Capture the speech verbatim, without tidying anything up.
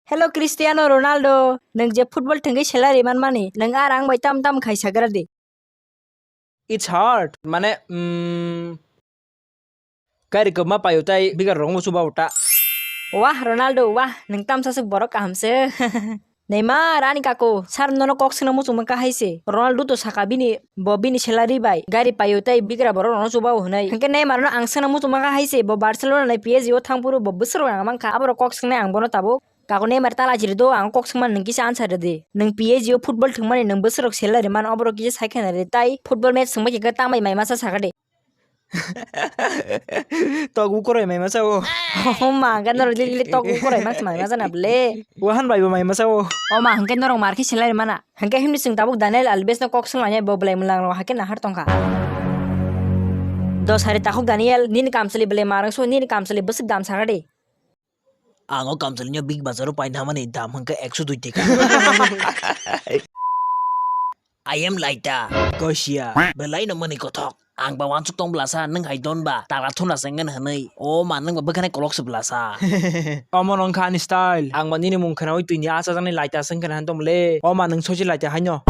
Hello Cristiano Ronaldo, nwng je football thwngwi salary manmani, nwng a rang bai tam tam khai sagra di. It's hard, mane, mm, gari kwbma paio tai bigar rokno chuba uta. Wah Ronaldo, wah, nwng tamsa swk borok kaham se. Neymar, ani kako, sir nono kok swngna muchungma kahai se. Ronaldo to saka bini, bo bini salary bai gari paio tai bigra borok rokno chuba o hwnwi. Hwnkhe Neymar no ang swngna muchungma kahai se, bo Barcelona nai P S G o thangphuru bo bwswk rok ang mankha, aborok kok swngnai ang bono tabuk. Kako Neymar tala chiri do, ang kok swngmani nwng kisa answer rwdi. Nwng P S G o football thwngmani nwng bwswk rok salary man, oborok kisa sai khe nai rwdi. Tai football match thwngbai khe tambai mai masa sakha de. Tok ukoroi mai masa o. Oh ma, hwnkhe norok lili tok ukoroi mas mai masa na ble. Wahan bai bo mai masa o. Oh ma, hwnkhe norok mar khe salary mana. Hwnkhe himni chwng tabuk Daniel Alves no kok swngmani bo belai mwlang rok hakhe nahar tongkha. Dos hari takhuk Daniel, nini kamchwlwi belai marang so, nini kamchwlwi bwswk dam sakha de. Ang o kamchwlwino Big Bazar o paina hamani dam hwnkhe ekso dui teka. I am Laita. Kosia. Belai no mani kothok. Ang ba wansuk tong blasa, nwng hai don ba, tala thuna senggen hwnwi. O ma, nwng ba bwkhani kolok se blasa. Omo nong kha ani style. Ang ba nini mung khnaui twi ni achajakni Laita swng khna han tong le. O ma, nwng sosi Laita haino.